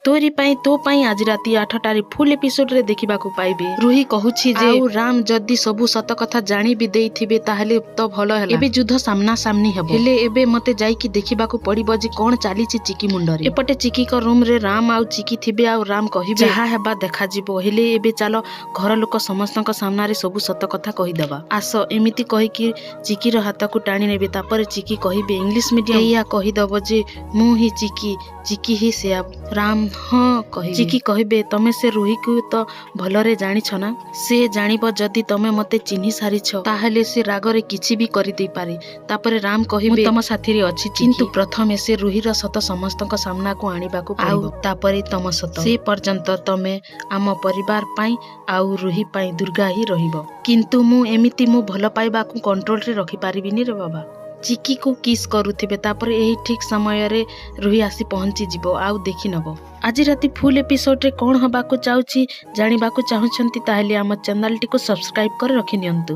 ତୋରି ପାଇଁ ତୋ ପାଇଁ ଆଜି ରାତି 8ଟାରେ ଫୁଲ୍ ଏପିସୋଡରେ ଦେଖିବାକୁ ପାଇବେ। ରୁହି କହୁଛି ଯେ ଆଉ ରାମ ଯଦି ସବୁ ସତ କଥା ଜାଣି ବି ଦେଇଥିବେ, ତାହେଲେ ତ ଭଲ ହେଲା। ଏବେ ଯୁଦ୍ଧ ସାମ୍ନା ସାମ୍ନି ହେବ। ହେଲେ ଏବେ ମତେ ଯାଇକି ଦେଖିବାକୁ ପଡିବ ଯେ କଣ ଚାଲିଛି ଚିକି ମୁଣ୍ଡରେ। ଏପଟେ ଚିକିଙ୍କ ରୁମ ରେ ରାମ ଆଉ ଚିକି ଥିବେ ଆଉ ରାମ କହିବେ, ଯାହା ହେବା ଦେଖାଯିବ, ହେଲେ ଏବେ ଚାଲ ଘର ଲୋକ ସମସ୍ତଙ୍କ ସାମ୍ନାରେ ସବୁ ସତ କଥା କହିଦେବା, ଆସ। ଏମିତି କହିକି ଚିକିର ହାତକୁ ଟାଣି ନେବେ। ତାପରେ ଚିକି କହିବେ, ଇଂଲିଶ ମିଡିୟମ ଏଇଆ କହିଦବ ଯେ ମୁଁ ହିଁ ଚିକି, ଚିକି ହିଁ ସେୟା। ରାମ ହଁ କହିବେ। ଚିକି କହିବେ, ତମେ ସେ ରୁହିକୁ ତ ଭଲରେ ଜାଣିଛ ନା? ସେ ଜାଣିବ ଯଦି ତମେ ମତେ ଚିହ୍ନି ସାରିଛ, ତାହେଲେ ସେ ରାଗରେ କିଛି ବି କରିଦେଇପାରେ। ତାପରେ ରାମ କହିବେ, ମୁଁ ତମ ସାଥିରେ ଅଛି, କିନ୍ତୁ ପ୍ରଥମେ ସେ ରୁହିର ସତ ସମସ୍ତଙ୍କ ସାମ୍ନାକୁ ଆଣିବାକୁ ଆଉ ତାପରେ ତମ ସତ। ସେ ପର୍ଯ୍ୟନ୍ତ ତମେ ଆମ ପରିବାର ପାଇଁ ଆଉ ରୁହି ପାଇଁ ଦୁର୍ଗା ହିଁ ରହିବ। କିନ୍ତୁ ମୁଁ ଏମିତି ମୋ ଭଲ ପାଇବାକୁ କଣ୍ଟ୍ରୋଲରେ ରଖିପାରିବିନି ରେ ବାବା। ଚିକିକୁ କିସ୍ କରୁଥିବେ। ତାପରେ ଏହି ଠିକ୍ ସମୟରେ ରୁହି ଆସି ପହଞ୍ଚିଯିବ ଆଉ ଦେଖିନବ। ଆଜି ରାତି ଫୁଲ୍ ଏପିସୋଡରେ କ'ଣ ହେବାକୁ ଯାଉଛି ଜାଣିବାକୁ ଚାହୁଁଛନ୍ତି, ତାହେଲେ ଆମ ଚ୍ୟାନେଲଟିକୁ ସବସ୍କ୍ରାଇବ୍ କରି ରଖିନିଅନ୍ତୁ।